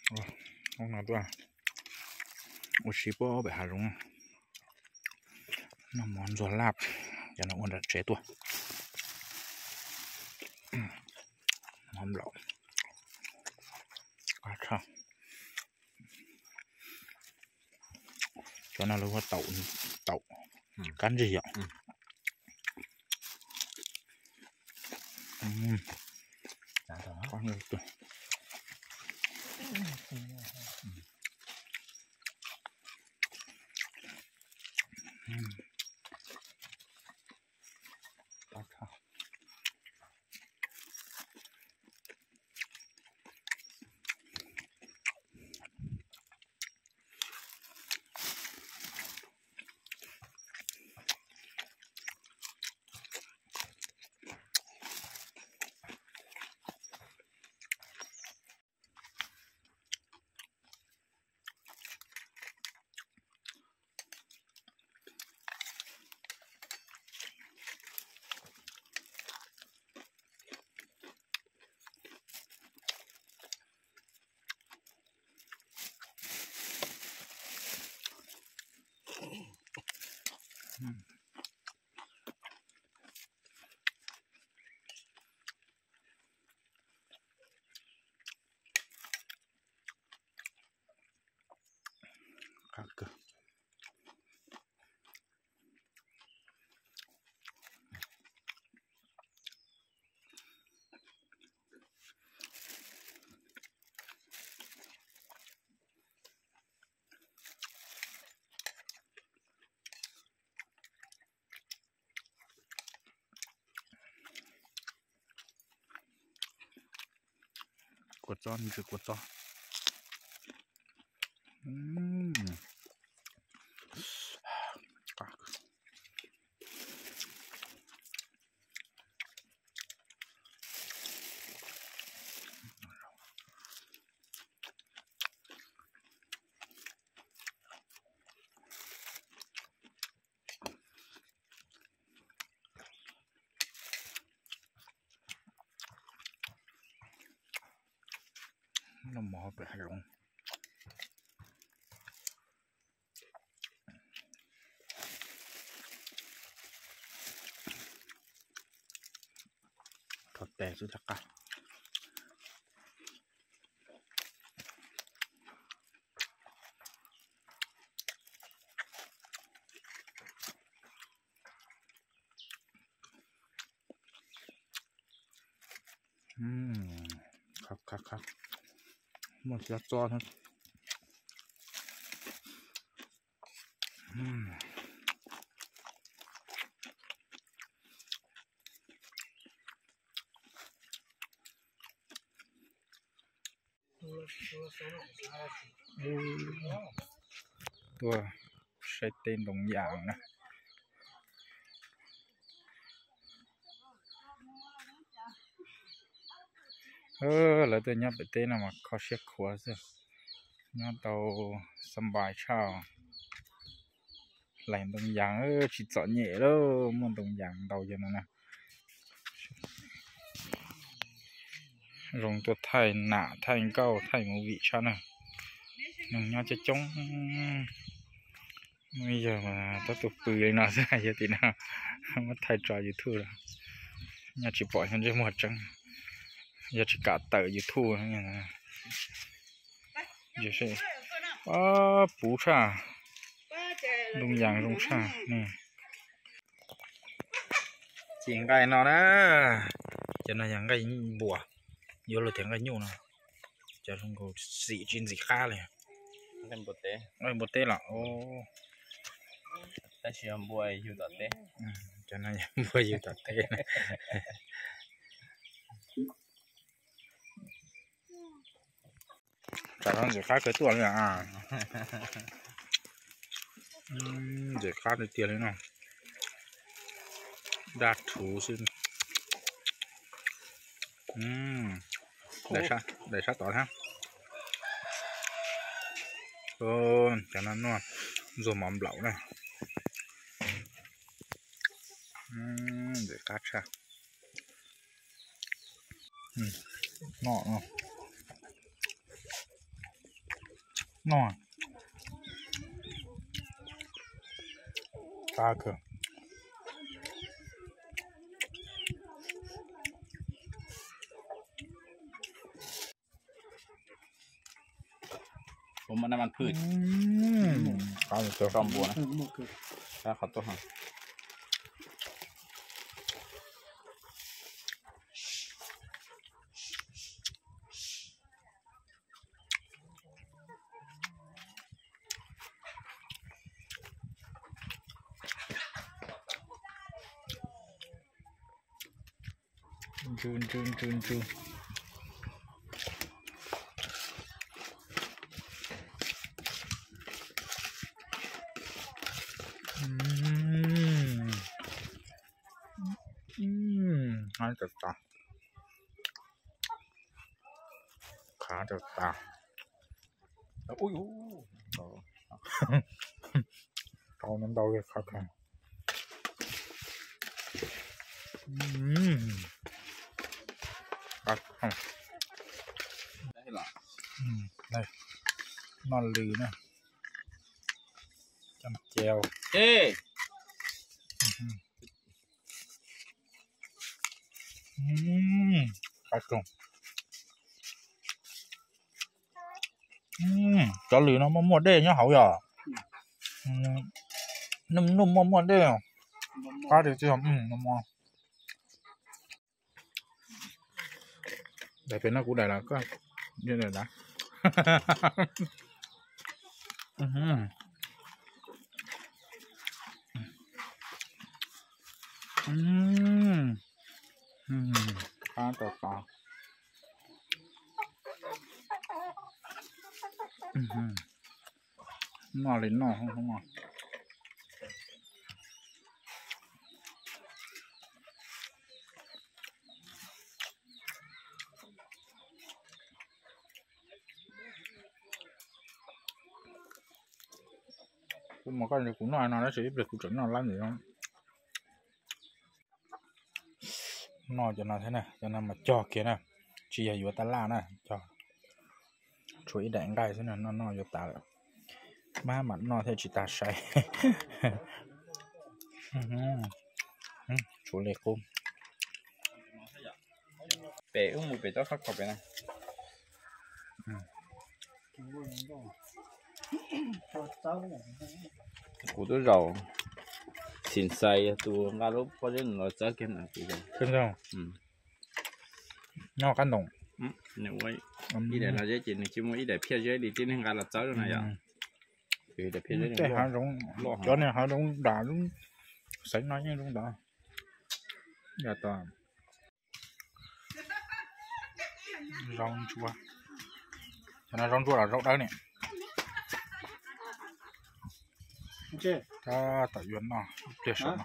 Hnub no tuaj ua si puag pem hav zoov, noj mov ntxuag laj, cov no ua nram tsev tuaj. Mov nplaum qab tshaj. Cov no lawv ua taum, taum kab ntsig yom. Kua txob, ntsw kua txob. Noj mov pem hav zoov. Rau tes xwb rov qab. Khab khab khab. Muaj xyab txob thiab. Tuaj saib teb ntoo yas na. Lawv tuaj nyob pem teb no mas kho siab khuav xwb. Nyob tau xab npais tshaj. Hlais ntoo yas tsis txom nyem lauj, muaj ntoo yas ntau yog no na. Zoo tuaj thaij nam thaij nkauj thaij movie tshaj na. Neeg nyob coob coob. Muaj ib yawg mas tab tus pw li no xwb, yog tim no muab thaij tso YouTube lawm. Nyob tsis pom ntsej muag tseeb, yog tsis kam tawm YouTube. Puv tshaj, ntoo yas zoo tshaj. Cig nqaij no na, cov no yog nqaij npua, yuav luag tias nqaij nyuj no, cov zoo nkaus xim tsis ntxim qab li. Nqaij npua teb los, tab sis yog npua yug tom teb. Cov no yog npua yug tom teb. Tsam no ntxim qab kawg tuaj li. Ntxim qab tiag tiag li no. Daj rhuv xwb. Daim sab tod thiab. Cov no ntxuag mov nplaum na. Ntxim qab tshaj. Noj no. No, qab kawg. Ua maj nab mas phwj. Qab tso npua na. Qab qhov tuaj ha. Ntsw ntsw ntsw ntsw. Qab tas tas. Qab tas tas. Rau no ntau li qab tas. Noj lws na. Coj cau. Qab kawg. Cov lws no muaj muaj dej nyob hauv yom. Nuj nuj muaj muaj dej. Qab tiag tiag. Daim pem no kuv daim los koj daim na. Qab tau tau. Noj li noj. Kuv mas koj li kuv noj no tab sis ib pliag kuv tseem noj lab ntawd. Noj cov no thiab na, cov no mas cog kiag na, tsis yog yuav tab laj na, cog. Tshuav ib daim nqaij xwb na, noj noj yuav tas lawm. Mab mam noj thiaj tsis tas sai. Tshuav li qub. Pem wb mus pem tsob khab kho pem na. Kuv twb zaum xim xais yog tus nqa lub pob zeb los txawb kiag ntawd kuv zaum. Noj qab ntoos. Nws ua ib daim los zeb ces nws tsis muaj ib daim phiaj zeb li tib neeg nqa los txawb na yom. Tej hav zoov, cov niag hav zoov dam lub xeev no yeej zoo ntawd. Yog tau. Zaub ntsuab. Cov no zaub ntsuab los zaub dawb ne. Tab tom yuav noj pliag saum no.